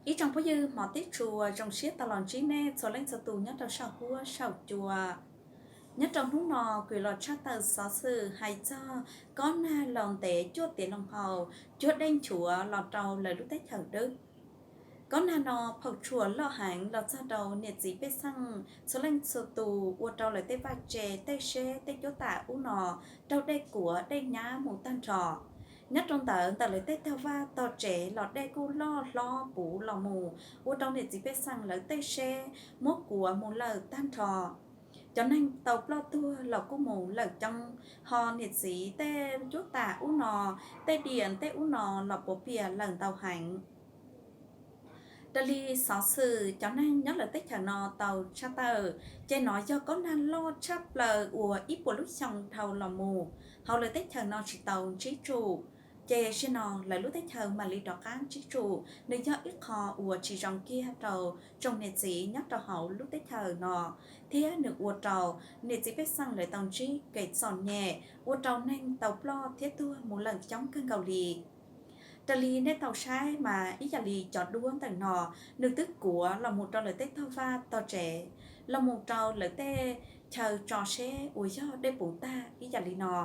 Ib tsoom phooj ywg hmov tib tshua, zoo siab tau los ntsib nej txhua leej txhua tus nyob rau saum huab saum cua. Nyob rau hnub no kuv los tshaj tawm xov xwm hais txog kob nag los ntev cuaj tiam loo hau, cuab dej nchuav los rau lawv lub teb chaws Dwb. Kob nag no phaum tshuam loj heev los txog rau niam txiv pej xeem txhua leej txhua tus ua rau lawv tej vaj tse, tej seb, tej cuab tam ub no raug dej kuav dej nyab mus tag nrho. Nyob rau ntawd, ntawm lawv tej tog vaj tog tsev los dej kuj loj hlob puv los mus ua rau niam txiv pej xeem lawv tej seb muab kuav mus lawm tag nrho. Cov neeg tau ploj tuag los kuj mus lawm coob, ho niam txiv tej cuab tam ub no, tej diam tej ub no los puav pias lawm ntau heev. Raws li xov xwm cov neeg nyob lawv teb chaws no tau tshaj tawm, ces nov yog kob nag loj tshaj plaws uas ib puas lub xyoo dhau los mus hauv lawv teb chaws no tsis tau ntsib tsum. Ces zaum no lawv lub teb chaws mam li rov qab ntsib tsum, nws yog ib qho uas tsis zoo kiag rau tsoom niam txiv nyob rau hauv lub teb chaws no, thiab nws ua rau niam txiv pej xeem lawv tau ntsib kev txom nyem, ua rau neeg tau ploj thiab tuag mus lawm coob kawg nkaus li. Raws li nej tau saib mas ib yam li cov duab ntawm no, nws twb kuav los mus rau lawv tej tog vaj tog tsev, los mus rau lawv tej chaw tso seb uas yog dej puv tag ib yam li no.